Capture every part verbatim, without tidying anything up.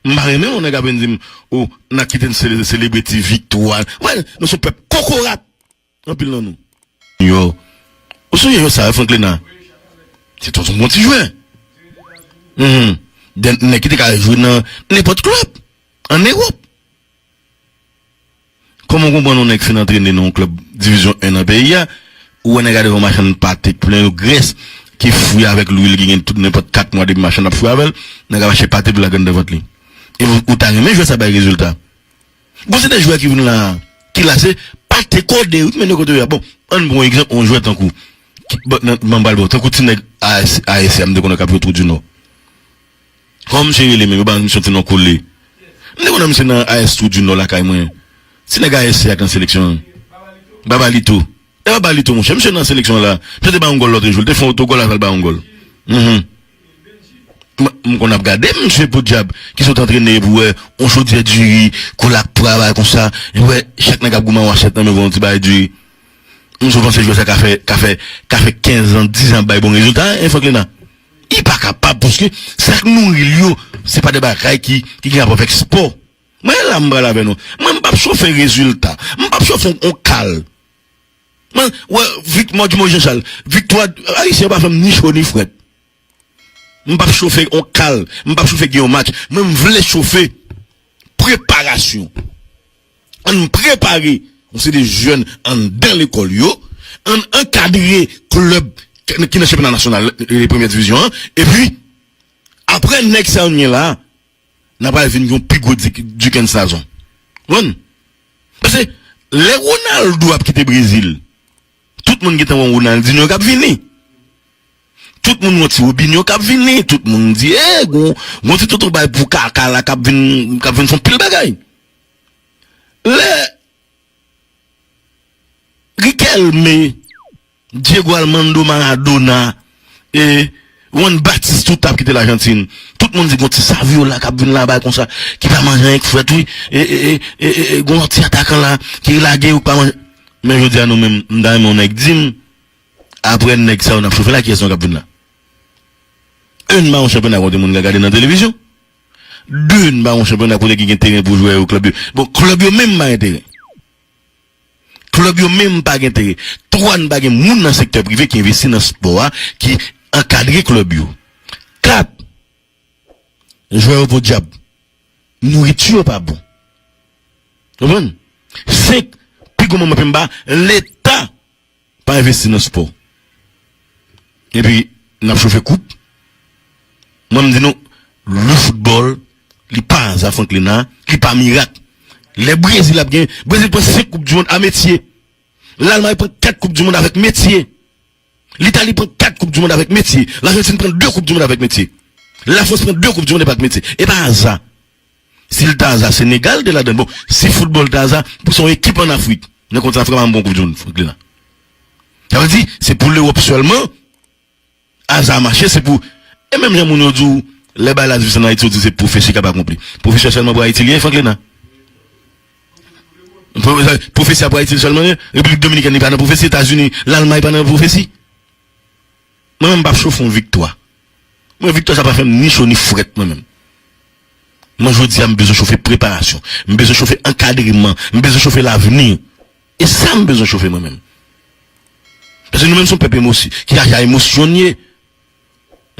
M pa renmen yon nèg ap vin di m, o, n ap kite n sele- selebre ti viktwa. Wè, nou se yon pèp kokorat. Anpil nan nou. Yo. Ou sonje jwè sa, Franklin a? Se t yon bon ti jwè. Mhm. Dè nèg ki te ka jwe nan nenpòt klèb ann Ewòp. Kòman w konprann yon nèg fin antrene nan yon klèb divizyon en nan peyi a, ou wè nèg a devan machann pate k plen grès, ki fri avèk lwil, ki gen tout nenpòt kat mwa depi machann ap fri avè l, nèg ap achte pate pou l lage anndan vant li. E ou, ou ta renmen jwè sa bay rezilta? Gon seri de jwè ki vin la, ki la se pate kòde, wi, men de kote yo. Bon, ann pran yon egzanp, yon jwè tankou, ki, bon, nan, nan bal bon, tankou ti nèg A S, A S C a m te konnen k ap jwe Twou di Nò. Kòman misye rele menm? Yo ba misye yon ti non kole. M te konnen misye nan A S Twou di Nò lakay mwen. Ti nèg A S C a k nan seleksyon an. Babalito. E Babalito, monchè. Misye nan seleksyon la. Misye te bay yon gòl lòt jou. Li te fè yon otogòl, al bay yon gòl. Mhm. M, m konn ap gade misye podyab ki sot antrene pou wè yon chodyè diri, kolak pwa, bagay konsa. Epi wè, chak nèg ap goumen yon asyèt nan men yon ti bagay diri. M sot panse jwè sa ka fè, ka fè, ka fè kenz an, diz an ap bay bon rezilta, en, Franklin a. Li pa kapab, paske sa k nouri l yo, se pa de bagay ki, ki gen rapò avèk spò. Mwen la m pral avè nou. Mwen m p ap chofe rezilta. M p ap chofe yon, yon kal. Mwen, wè, vik-, mò di mò Jean Charles, viktwa Ayisyen pa fè m ni cho ni frèt. M p ap chofe yon kal. M p ap chofe gen yon match. Mwen m vle chofe preparasyon. Ann prepare yon seri de jèn anndan lekòl yo. Ann ankadre klèb k-, ki nan chanpyona nasyonal, e, premyè divizyon an. Epi, apre nèg sa yo n gen la, n a pral vin yon pi gwo Dick-, Dickens Nazon. Konprann? Paske lè Ronaldo ap kite Brezil, tout moun gentan wè yon Ronaldinho k ap vini. Tout moun wè yon ti Robinho k ap vini. Tout moun di, e, gon, gon ti tonton bay pou kaka la k ap vin, k ap vin fè yon pil bagay. Lè Riquelme, Diego Armando Maradona, e, Juan Baptista tout ap kite Lajantin. Tout moun di gon ti Saviola k ap vin la bay konsa, ki pa manje anyen k frèt, wi. E, e, e, e, e, e, gon ti atakan la, ki lage ou k pa manje. Men jodi a nou menm, m ta renmen yon nèg di m, apre nèg sa yo n ap chofe la, kiyès nou k ap vin la? Enn, n pa yon chanpyona kote moun ka gade nan televizyon. De, n pa yon chanpyona kote ki gen teren pou jwè yo, klèb yo. Bon, klèb yo menm pa gen teren. Klèb yo menm pa gen teren. Twa, n pa gen moun nan sektè prive ki envesti nan spò a, ki ankadre klèb yo. Kat, jwè yo podyab. Nouriti yo pa bon. Konprann? Senk, pi gwo manman penba, Leta pa envesti nan spò. Epi, n ap chofe koup. Mwen, m di nou, le football, li pa aza, Franklin a, li pa mirak. Lè Brezil ap gen, Brezil pran senk koup di mond a metye. Lalmay pran kat koup di mond avèk metye. Litali pran kat koup di mond avèk metye. Lajantin pran de koup di mond avèk metye. Lafrans pran de koup di mond avèk metye. E pa aza. Si l ta aza, Senegal te ladan. Bon, si foutbòl ta aza, pou se yon ekip ann Afrik, nan kontinan Afrik pa janm pran koup di mond, Franklin a. Sa vle di, se pou Lewòp sèlman, aza mache, se pou, e menm jan moun yo di w, lè bagay la difisil ann Ayiti, yo di se pwofesi k ap akonpli. Pwofesi a sèlman pou Ayiti li ye, Franklin a. Pwo-, pwofesi a pou Ayiti sèlman li ye. Repiblik Dominikèn li pa nan pwofesi, Etazini, Lalmay pa nan pwofesi. Mwen menm m p ap chofe yon viktwa. Mwen, viktwa sa pa fè m ni cho ni frèt, mwen menm. Mwen, jodi a, m bezwen chofe preparasyon. M bezwen chofe ankadreman. M bezwen chofe lavni. E sa m bezwen chofe, mwen menm. Paske nou menm se yon pèp emosy-, ki aji a emosyon n ye.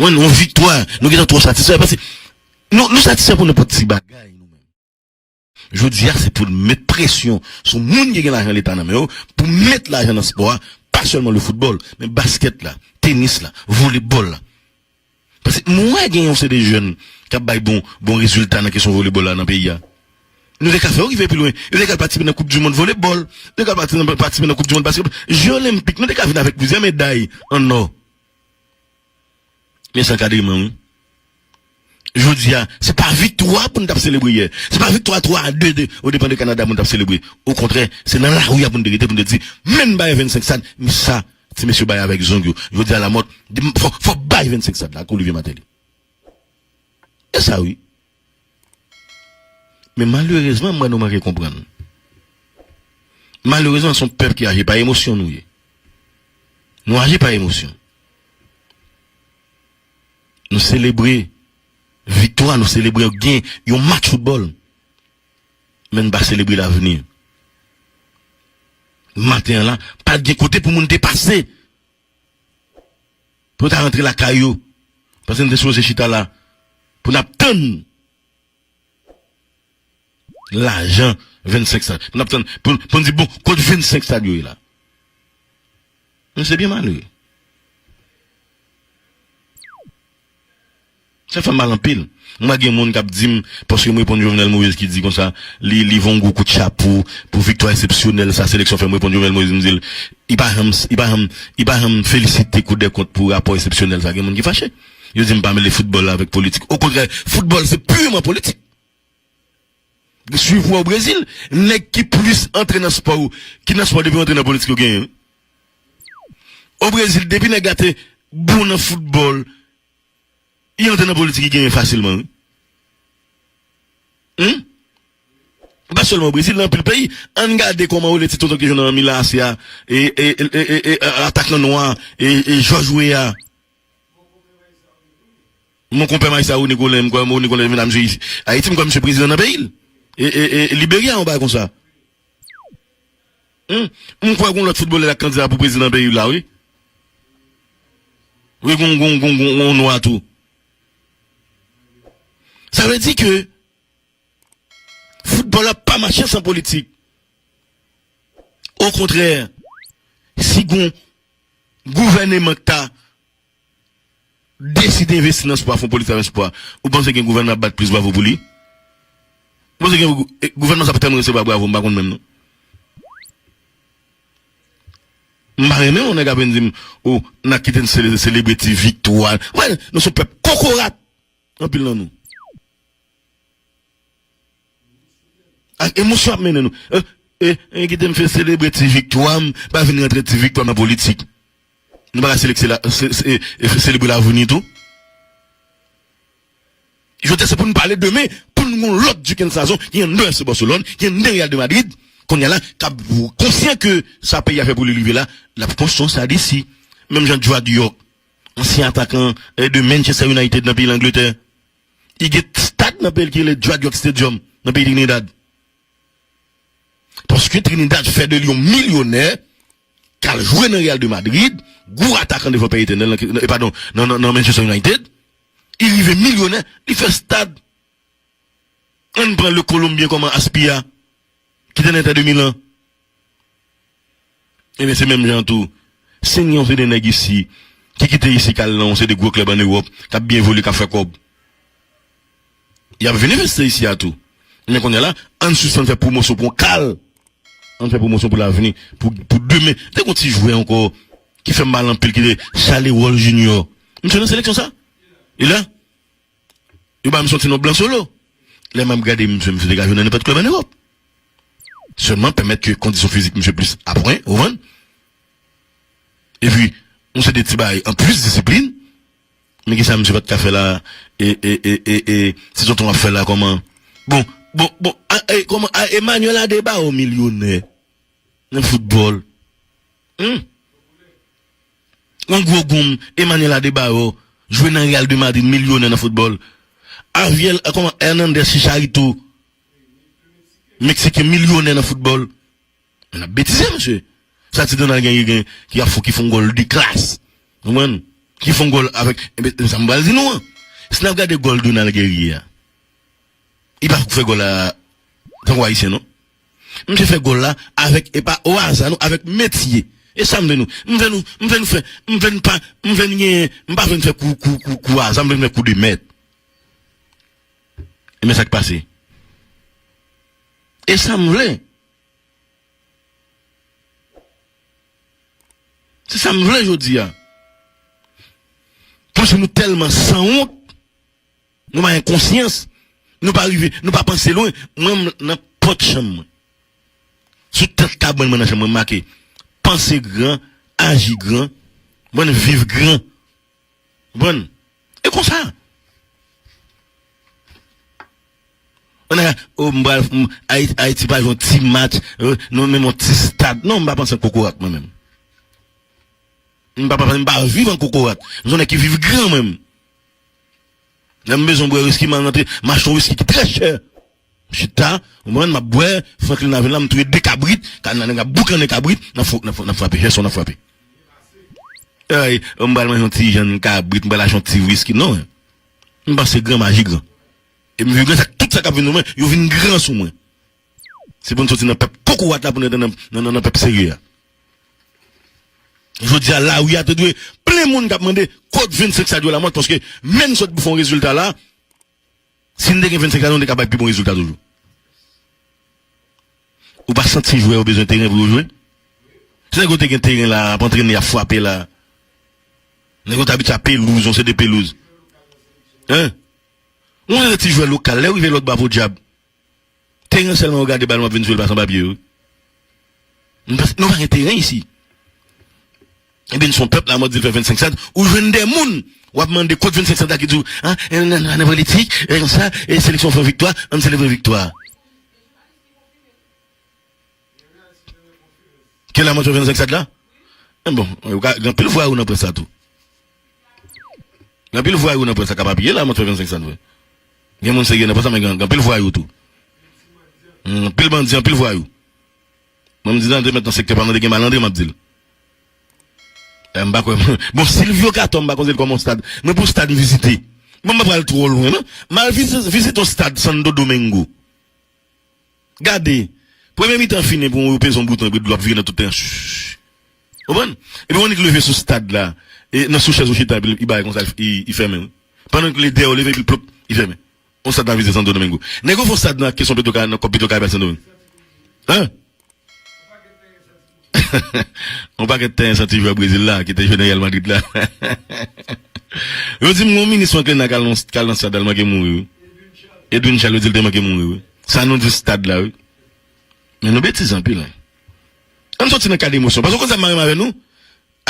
Mwen, yon viktwa, nou gentan twò satisfè. Paske nou, nou satisfè pou nenpòt ti bagay, nou menm. Jodi a, se pou n met presyon sou moun ki gen lajan Leta nan men yo, pou met lajan nan spò a, pa sèlman le foutbòl, men baskèt la, tenis la, volebòl la. Paske m wè gen yon seri de jèn k ap bay bon, bon rezilta nan kesyon volebòl la nan peyi a. Nou te ka fè yo rive pi lwen. Yo te ka al patisipe nan koup di mond volebòl. Yo te ka al pati-, patisipe nan koup di mond baskètbòl. Je olenpik, nou te ka vin avèk plizyè meday an nò. Men se ankadreman, wi. Jodi a, se pa viktwa pou n t ap selebre yè. Se pa viktwa twa a de, de, o depan de Kanada pou n t ap selebre. Okontrè, se nan lari a pou n te rete, pou n te di, men n bay vennsenk stad, men sa, ti mesye bay avèk zong yo. Jodi a, Lamòt, di, fò, fò bay vennsenk stad la, ak Olivier Martelly. E sa, wi. Men malerezman, m wè nou manke konprann. Malerezman, se yon pèp ki aji pa emosyon nou ye. Nou aji pa emosyon. Nou selebre viktwa, nou selebre gen yon match foutbòl. Men n pa selebre lavni. Maten an la, pa t gen kote pou moun te pase. Pou yo ta rantre lakay yo. Paske n te sipoze chita la. Pou n ap tann lajan vennsenk stad. Pou n ap tann, pou, pou n di, bon, kot vennsenk stad yo ye la? Men se byen malere. Sa fè m mal anpil. M wè gen moun k ap di m, paske m reponn Jovenel Moïse ki di konsa, li, li voye yon gwo kout chapo pou viktwa eksepsyonèl sa seleksyon fè. M reponn Jovenel Moïse, m di l, li pa janm, li pa janm, li pa janm felisite Kou dè Kont pou rapò eksepsyonèl sa. Gen moun ki fache. Yo di m pa mele foutbòl la avèk politik. Okontrè, foutbòl se pireman politik. Swiv ou wè o Brezil, nèg ki plis antre nan spò, ki nan spò depi yo antre nan politik yo genyen. O Brezil, depi nèg la te bon nan foutbòl, li antre nan politik, li genyen fasilman, wi. Humm? Pa sèlman o Brezil, nan anpil peyi. Ann gade kòman rele ti tonton ki jwe nan Milan A C a, e, e, e, e, e, e, atakan nwa, e, e, Jòj Weah. Mon konpè Maïssa Rony Colin, m kwè Rony Colin vin ap jwe isi. Ayiti, m kwè misye prezidan nan peyi l. E, e, e, Liberya, yon bagay konsa. Humm, m kwè gon lòt foutbolè la k kandida pou prezidan peyi l la, wi. Wi, gon, gon, gon, gon, gon nwa tou. Sa vle di ke foutbòl la pa mache san politik. Okontrè, si gon gouvèneman k ta deside envesti nan spò a, fè yon politik avèk spò a, ou panse gen gouvènman ap bat plis bravo pou li? Ou panse gen gou-, e, gouvènman sa ap tèlman resevwa bravo, m pa konn menm non. M pa renmen yon nèg ap vin di m, o, n a kite n sele-, selebre ti viktwa. Wè, nou se yon pèp kokorat. Anpil nan nou. Ak emosyon ap mennen nou. E, e, e, kite m fè selebre ti viktwa m, pa vin rantre ti viktwa m nan politik. Nou pa ka seleksyon la, se, se, e, e, selebre lavni tou. Jodi a se pou n pale demen, pou n gon lòt Duckens Lazon, ki anndan F C Barcelone, ki anndan Real de Madrid, kounye a la, k ap konsyan ke sa peyi a fè pou li rive la, l ap konstwi yon stad isi. Menm jan Dwight Yorke, ansyen atakan, e, de Manchester United nan peyi Langletè. Li gen stad nan peyi l ki rele Dwight Yorke Stadium, nan peyi Trinidad. Paske Trinidad fè de li yon milyonè, k al jwe nan Real de Madrid, gwo atakan defann Pè Etènèl, nan, e padon, nan, nan, nan Manchester United. Li rive milyonè, li fè stad. Ann pran le Kolonbyen kòman Aspi a, ki te nan Inter de Milan. Ebyen, se menm jan tou. Si n gen yon seri de nèg isi, ki kite isi, k al nan yon seri de gwo klèb ann Ewòp, k ap byen evolye, k ap fè kòb. Y ap vin envesti isi a tou. Men kounye a la, ann sispann fè pwomosyon pou yon kal. Ann fè pwomosyon pou lavni, pou, pou demen. Te gon ti jwè ankò, ki fè m mal anpil, ki te Charleroi Junior. Misye nan seleksyon sa? E la? Yo ba misye yon ti non blan solo. Lè m ap gade misye, misye te ka jwe nan nenpòt klèb ann Ewòp. Sèlman pèmèt ke kondisyon fizik misye plis apwen, ou konprann? Epi, yon seri de ti bagay anplis disiplin. Men kisa misye pa t ka fè la, e, e, e, e, e, ti tonton ap fè la kòman? Bon, bon, bon, a, e, kòman, a, Emmanuel Adebayor milyonè nan foutbòl. Hmm? Yon gwo goum, Emmanuel Adebayor, jwe nan Real de Madrid, milyonè nan foutbòl. Javier, a, kòman, Hernandez Chicharito, Meksiken, milyonè nan foutbòl. N ap betize, mesye. Sa ti Donald Guerrier gen, ki ap fè, ki fè yon gòl de klas. Ou konprann? Ki fè yon gòl avèk, e, sa m pral di nou an. Si n ap gade gòl Donald Guerrier a, li pa fè gòl la tankou ayisyen, non. Misye fè gòl la avèk, e pa o aza, non, avèk metye. E sa m vle nou. M vle nou, m vle nou fè, m vle nou pa, m vle nou gen, m pa vle nou fè kou, kou, kou, kou aza, m vle nou fè kou de mèt. E men sa k pase. E sa m vle. Se sa m vle jodi a. Paske nou tèlman sanwont, nou pa gen konsyans, nou pa rive, nou pa panse lwen. Mwen, m nan pòt chanm mwen. Sou tèt kabann mwen nan chanm mwen, m make, panse gran, aji gran, mwen viv gran. Konprann? E konsa. Ann a, o, m pral, m, Ayiti, Ayiti pa jwe yon ti match, e, non, menm yon ti stad. Non, m pa panse an kokorat, mwen menm. M pa, pa, m pa viv an kokorat. M se yon nèg ki viv gran, mwen menm. Lè m bezwen bwè wiski, m al rantre, m achte yon wiski ki trè chè. M chita, ou konprann, m ap bwè, Franklin Avenue la, m touye de kabrit, ka nan nèg ap boukannen kabrit, n ap fo-, n ap fo-, n ap frape, Gerson ap frape. Ay, m pral manje yon ti jann kabrit, m pral achte yon ti wiski. Non, m panse gran maji gran. E m vin gran, sa, tout sa k ap vin sou mwen, yo vin gran sou mwen. Se pou n soti nan pèp kokorat la pou n rete nan, nan, nan, nan pèp serye a. Jodi a, lari a te dwe plen moun k ap mande kot vennsenk Sad yo, Lamòt, paske menm sot pou fè yon rezilta la, si n te gen vennsenk Sad, nou te ka bay pi bon rezilta toujou. Ou pa santi jwè yo bezwen teren pou yo jwe? Si nèg yo te gen teren la, ap antrene, y ap frape la. Nèg yo t abitye a pelouz, yon seri de pelouz. Hein? Yon seri de ti jwè lokal, lè yo rive lòt bò a podyab. Teren sèlman yo gade, balon ap vin sou li, pa san papye yo. Nou pa, nou pa gen teren isi. Ebyen, n se yon pèp, Lamòt di l fè vennsenk Sad, ou jwenn de moun, w ap mande kot vennsenk Sad la ki di w, ah, eh, nan, nan, nan politik, eh, konsa, eh, seleksyon fè yon viktwa, ann selebre viktwa. Ke Lamòt fè vennsenk Sad la? Eh bon, gen anpil vwayou nan près la tou. Gen anpil vwayou nan près la k ap apiye Lamòt fè vennsenk Sad vre. Gen moun serye nan près la, men gen, gen anpil vwayou tou. Hmm, anpil bandi, anpil vwayou. Mwen, m di nan de mèt nan sektè pa m nan te gen malandren, m ap di l. Eh, m pa kwè. Bon, Silvio Cator, m pa konn se l kòman stad. Mwen, pou stad m vizite. Mwen, m pa pral twò lwen, non. M al vizi-, vizite yon stad Santo Domingo. Gade, premye mitan fini pou yo peze yon bouton epi dlo ap vire nan tout teren. Shh. Konprann? Epi yon nèg leve sou stad la, e nan sou chèz ou chita, epi li bay konsa, li, li fèmen. Pandan ke li dèyè w leve, epi l plop, li fèmen. Yon stad nan vize Santo Domingo. Nèg yo fè yon stad nan kesyon Petro Ka-, nan kòb Petro Caribe Santo Domingo. Hein? Yon pakèt teren santi jwè Brezil la, ki te jwe nan Real Madrid la. Yo di m yon minis Franklin la k al nan, k al nan stad la, l manke mouri, wi. Edwin Charles, yo di l te manke mouri, wi. Sa nou di stad la, wi. Men nou betiz anpil, wi. Ann soti nan kad emosyon. Paske w konn sa m pa renmen avè nou?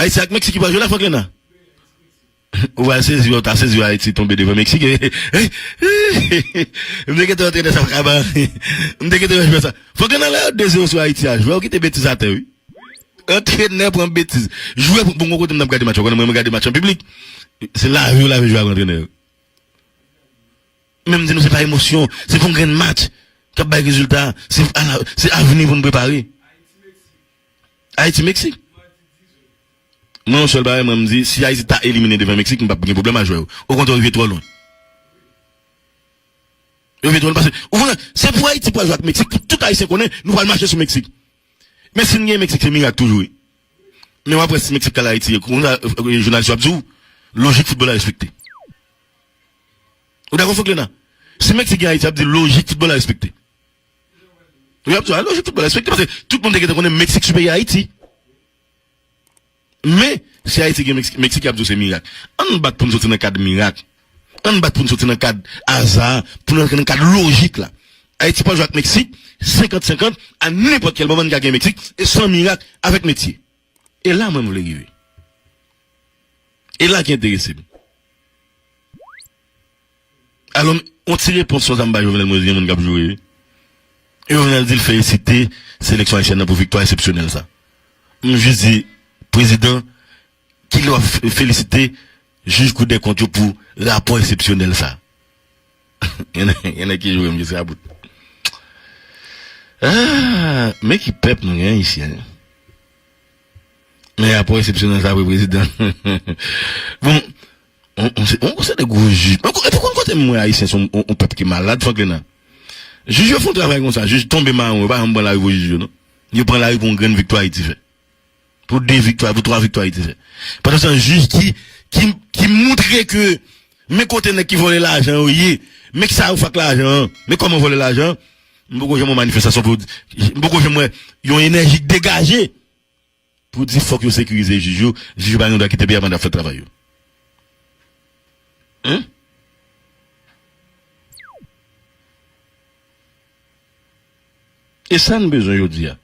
Ayiti ak Meksik ki pral jwe la, Franklin la. Ou pral sezi, ou ta sezi, Ayiti tonbe devan Meksik. M te gentan antrenè sa kaba. M te gentan jwe sa. Fòk gen nan la de zewo sou Ayiti a. Jwè yo kite betiz atè, wi. Antrenè pran betiz. Jwè, bon, bon kote m t ap gade match yo. Konnen mwen, mwen gade match an piblik. Se lave yo lave jwè ak antrenè yo. Men m di nou, se pa emosyon. Se pou yon grenn match k ap bay rezilta. Se ala-, se avni pou n prepare. Ayiti, Meksik. Mwen, yon sèl bagay, mwen, m di, si Ayiti ta elimine devan Meksik, m p ap gen pwoblèm a jwè yo. Okontrè, yo rive twò lwen. Yo rive twò lwen, paske, ou konprann, se pou Ayiti pral jwe ak Meksik, pou tout Ayisyen konnen, nou pral mache sou Meksik. Men si n gen Meksik, se mirak toujou, wi. Men w ap wè si Meksik kale Ayiti, konsa, euh, jounalis yo ap di w, lojik foutbòl la respekte. Ou dakò, Franklin, la? Si Meksik gen Ayiti, ap di lojik foutbòl la respekte. Wi, ap di w, a, lojik foutbòl la respekte, paske tout moun te gentan konnen Meksik sou peyi Ayiti. Men, si Ayiti gen Meksik, Meksik, y ap di w se mirak. Ann bat pou n soti nan kad mirak. Ann bat pou n soti nan kad aza, pou n rantre nan kad lojik la. Ayiti pral jwe ak Meksik, senkant senkant, a nenpòt kèl moman n ka gen Meksik, e san mirak, avèk metye. E la mwen m vle rive. E la ki enterese m. Alò, yon ti repons konsa m bay Jovenel Moïse, gen moun k ap joure, wi. Jovenel di l felisite seleksyon ayisyèn nan pou viktwa eksepsyonèl sa. M jis di, prezidan, kilè w ap f-, felisite jij Kou dè kont yo pou rapò eksepsyonèl sa? Gen nèg, gen nèg ki joure m jiska bout. Ah, men ki pèp nou gen ayisyen. Men rapò eksepsyonèl sa vre, prezidan. Bon, on, on, se, on, se de gwo jij. On, epi konn kote m wè ayisyen se on, on, on pèp ki malad, Franklin, la. Jij yo fè yon travay konsa, jij tonbe mawon, yo pa janm pran lari pou jij yo, non. Yo pran lari pou yon grenn viktwa Ayiti fè. Pou de viktwa, pou twa viktwa Ayiti fè. Pandan se tan, jij ki, ki, ki moutre ke men kote nèg ki vòlè lajan yo ye, men kisa yo fè ak lajan an, men kòman yo vòlè lajan an, m poko janm wè manifestasyon pou, m poko janm wè yon enèji ki degaje pou di fòk yo sekirize jij yo, jij yo pa gen dwa kite peyi a pandan y ap fè travay yo. Hein? E sa n bezwen jodi a.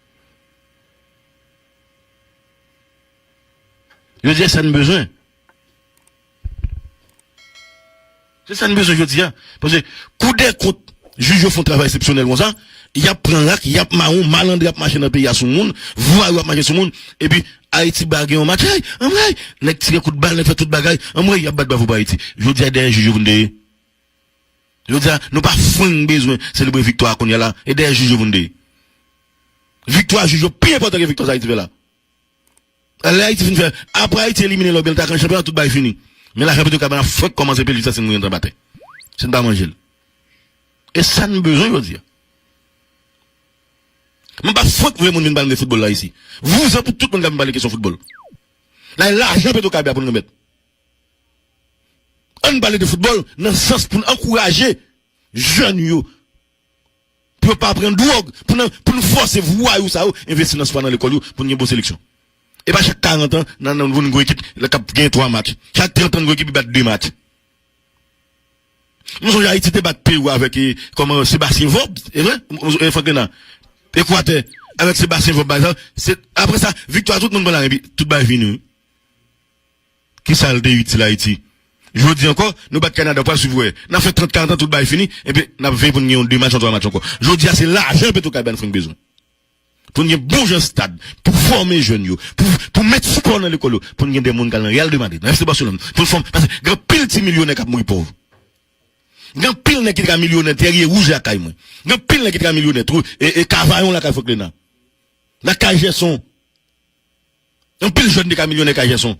Jodi a, sa n bezwen. Se sa n bezwen jodi a. Paske Kou dè kont, jij yo fè yon travay eksepsyonèl konsa, y ap pran rak, y ap mawon, malandren ap mache nan peyi a sou moun, vwayou ap mache sou moun, epi Ayiti ba gen yon match, ay, anmwey, nèg tire kout bal, nèg fè tout bagay, anmwey, y ap bat bravo pou Ayiti. Jodi a, dèyè jij yo pou n te ye. Jodi a, nou pa fwenk bezwen selebre viktwa a kounye a la. E dèyè jij yo pou n te ye. Viktwa jij yo pi enpòtan ke viktwa sa Ayiti fè la. Lè Ayiti fin fè, apre Ayiti elimine lòbyen, l ta ka chanpyon, tout bagay fini. Men lajan Petwokab la fwenk kòmanse peye l jiska si n mouri anba tè. Si n pa manje l. E sa n bezwen jodi a. Mwen pa fwenk vle moun vin pale de foutbòl la isi. Vouzan pou tout moun k ap vin pale kesyon foutbòl. La, e lajan Petwokab la pou n remèt. Ann pale de foutbòl nan sans pou n ankouraje jèn yo. Pou yo pa pran dwòg, pou n, pou n fòse vwayou sa yo envesti nan spò nan lekòl yo, pou n gen bon seleksyon. E pa chak karant an, nan, nan, pou n gen yon ekip k ap gen twa match. Chak trant an, n gen yon ekip ki bat de match. M sonje Ayiti te bat Pewou avèk, e, kòman, Sebastien Vorbe, e vre? M, m, e, Franklin la. Ekwatè, avèk Sebastien Vorbe, pa egzanp. Se, apre sa, viktwa tout moun pran lari, epi tout bagay fini, wi. Kisa l te itil Ayiti? Jodi ankò, nou bat Kanada, pral swiv wè. N ap fè trant, karant an, tout bagay fini, epi n ap veye pou n gen yon de match, yon twa match ankò. Jodi a, se lajan Petwokab la n fwenk bezwen. Pou n gen bon jan stad, pou fòme jèn yo, pou, pou met sipò nan lekòl yo, pou n gen de moun k al nan Real de Madrid, nan F C Barcelone, pou n fòme, paske gen anpil ti milyonè k ap mouri pòv. Gen anpil nèg ki te ka milyonè, tè rye wouj lakay mwen. Gen anpil nèg ki te ka milyonè, twou, e, e kavayon lakay Franklin la. Lakay Jèson. Anpil jèn te ka milyonè kay Jèson.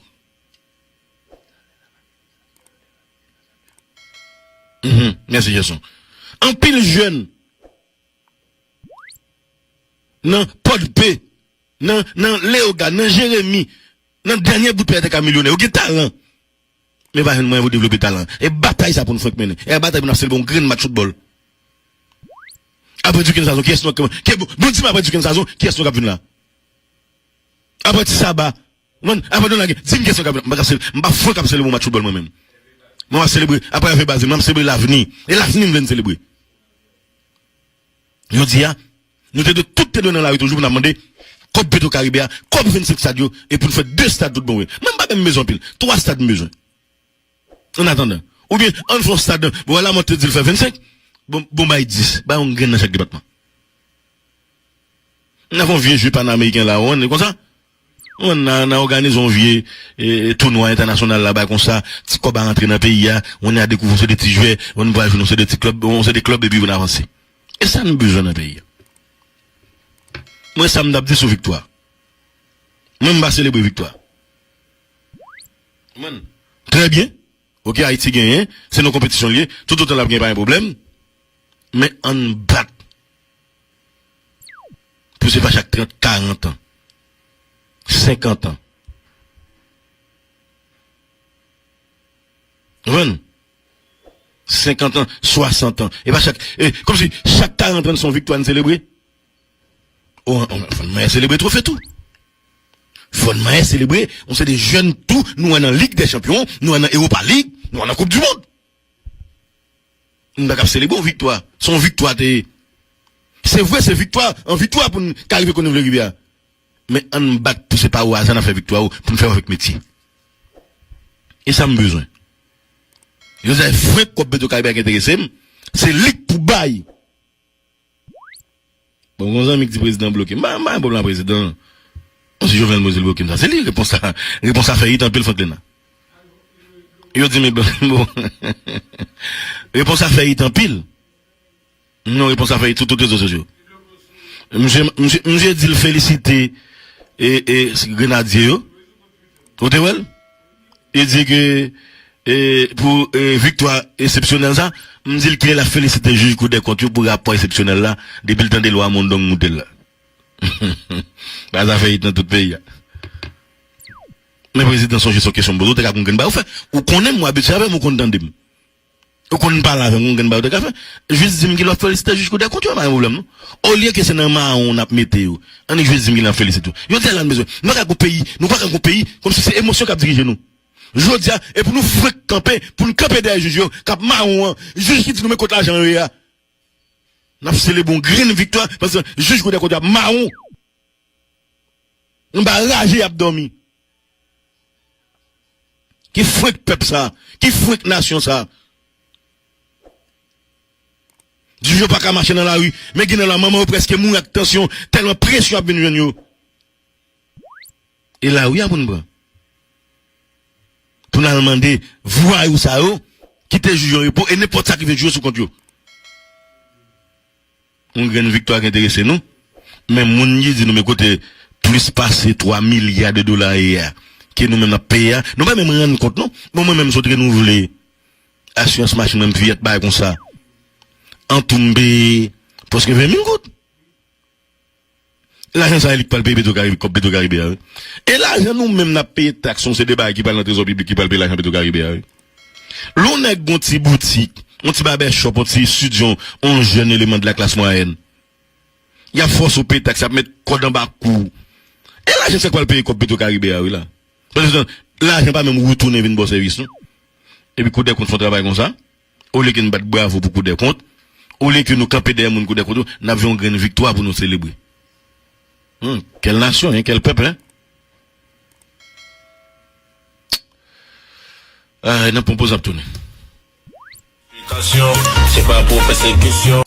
Mhm, mèsi Jèson. Anpil jèn nan Pòdpe, nan, nan Leyogàn, nan Jeremi, nan dènye bout pè te ka milyonè. Ou gen talan. Men pa jwenn mwayen pou devlope talan. E batay sa pou n fwenk mennen. E batay pou n ap selebre yon grenn match foutbòl. Apre Duken Sazon, kiyès nou, ke, bon, bon, di m apre Duken Sazon, kiyès nou k ap vin la? Apre Ti Saba, mwen, apre Donald, di m kiyès nou k ap vin la? M pa ka sele-, m pa fwenk ap selebre yon match foutbòl mwen menm. Mwen, m ap selebre, apre Hervé Bazile, mwen, m ap selebre lavni. E lavni m vle n selebre. Jodi a, nou te dwe, tout te dwe nan lari toujou pou n ap mande kòb Petwokaribe a, kòb vennsenk stad yo, e pou n fè de stad tout bon vre. Mwen, m pa menm bezwen anpil. Twa stad m bezwen. Annatandan. Oubyen, ann fè yon stad. Bon, Lamòt te di l fè vennsenk. Bon, bon, bay dis. Bay yon grenn nan chak depatman. N ap fè yon vye jwe panameyiken la, ou konn, konsa. Ou konn, n a, n a òganize yon vye, e, e, tounwa entènasyonal la, bay konsa. Ti kòb a rantre nan peyi a. Ou konn, a dekouvri se de ti jwè. Ou konn, pral jwenn se de ti klèb, se de klèb, epi pou n avanse. E sa n bezwen nan peyi a. Mwen, sa m t ap di sou viktwa. Mwen, m pa selebre viktwa. Mwen, trè byen. Oke, Ayiti genyen, se nan konpetisyon l ye, toutotan l ap genyen pa gen pwoblèm. Men ann bat pou se pa chak trant, karant an, senkant an. Konprann? Senkant an, swasant an. E pa chak, e, kòmsi chak karant an se yon viktwa n selebre. O, o, fò n manyen selebre twofe tou. Fò n manyen selebre, yon seri de jèn tou, nou wè nan Lig dè Chanpyon, nou wè nan Ewopa Lig, nou wè nan Koup di Mond. Nou pa ka ap selebre yon viktwa. Se yon viktwa te ye. Se vre, se viktwa, an viktwa pou n ka rive kote nou vle rive a. Men ann bat pou se pa o aza n ap fè viktwa yo, pou n fè yo avèk metye. E sa m bezwen. Jozèf Frenk, kòb Petwokaribe a ki enterese m, se li k pou bay. Bon, gon zanmi k di prezidan bloke m. M pa, m pa gen pwoblèm ak prezidan. Bon, si Jovenel Moïse li bloke m, sa se li. Repons la, repons la fè it anpil, Franklin la. Yo di m, bon. Repons la fè it anpil. Non, repons la fè it sou tout rezo sosyo. Misye, misye, misye di l felisite, e, e, grenadye yo. Ou te wè l? Li di ke, e, pou, e, viktwa eksepsyonèl sa, m di l kilè l ap felisite jij Kou dè Kont yo pou rapò eksepsyonèl la, depi l tande lwa Mondong moute l la. Bagay sa fè it nan tout peyi a. Men prezidan, sonje se yon kesyon m poze w, te ka gon grenn bagay ou fè. Ou konnen m, ou abitye avè m, ou konn tande m. Ou konn pale avè m, gon grenn bagay ou te ka fè. Jis di m kilè w ap felisite jij Kou dè Kont yo, pa gen pwoblèm non. Olye ke se nan mawon n ap mete yo, annik jis di m kilè n ap felisite yo. Jodi a la n bezwen. Nou pa ka gon peyi, nou pa ka gon peyi, kòmsi se emosyon k ap dirije nou. Jodi a, e pou nou frenk kanpe, pou n kanpe dèyè jij yo, k ap mawon an, jij ki di nou men kot lajan yo ye a. N ap selebre yon grenn viktwa, paske jij Kou dè Kont yo ap mawon. Nou pa raje y ap dòmi. Ki frenk pèp sa, ki frenk nasyon sa. Di yo pa ka mache nan lari, men gen nan la manman yo prèske mouri ak tansyon, tèlman presyon ap vin jwenn yo. E lari a pou n pran. Pou n al mande vwayou sa yo, kite jij yo repo, e nenpòt sa ki vin jwe sou kont yo. Yon grenn viktwa ki enterese nou. Men moun ki di nou men kote plis pase twa milya de dola ye a, ke nou menm n ap peye a, nou pa menm rann kont non. Bon, mwen menm sot renouvle asirans machin mwen, m fiyèt bay konsa. An tou m peye prèske ven mil goud. Lajan sa a li k pral peye Petro Karibe, kòb Petro Karibe a, wi. E lajan nou menm n ap peye taks, yon seri de bagay ki pral nan trezò piblik ki pral peye lajan Petro Karibe a, wi. Lè yon nèg gon ti boutik, yon ti babèchòp, yon ti estidyo, yon jèn eleman de la classe moyenne, y ap fòse w peye taks, y ap met kòd anba kou w. E lajan sa k pral peye kòb Petro Karibe a, wi, la. Pandan se tan, lajan pa menm retounen vin ba w sèvis, non. Epi Kou dè Kont fè yon travay konsa. Olye ke n bat bravo pou Kou dè Kont, olye ke nou kanpe dèyè moun Kou dè Kont yo, n ap jwenn yon grenn viktwa pou nou selebre. Hmm, quelle nation, hein, quel peuple, hein? Ah, n ap pran poz, n ap tounen. Edikasyon, se pa pou pèsekisyon.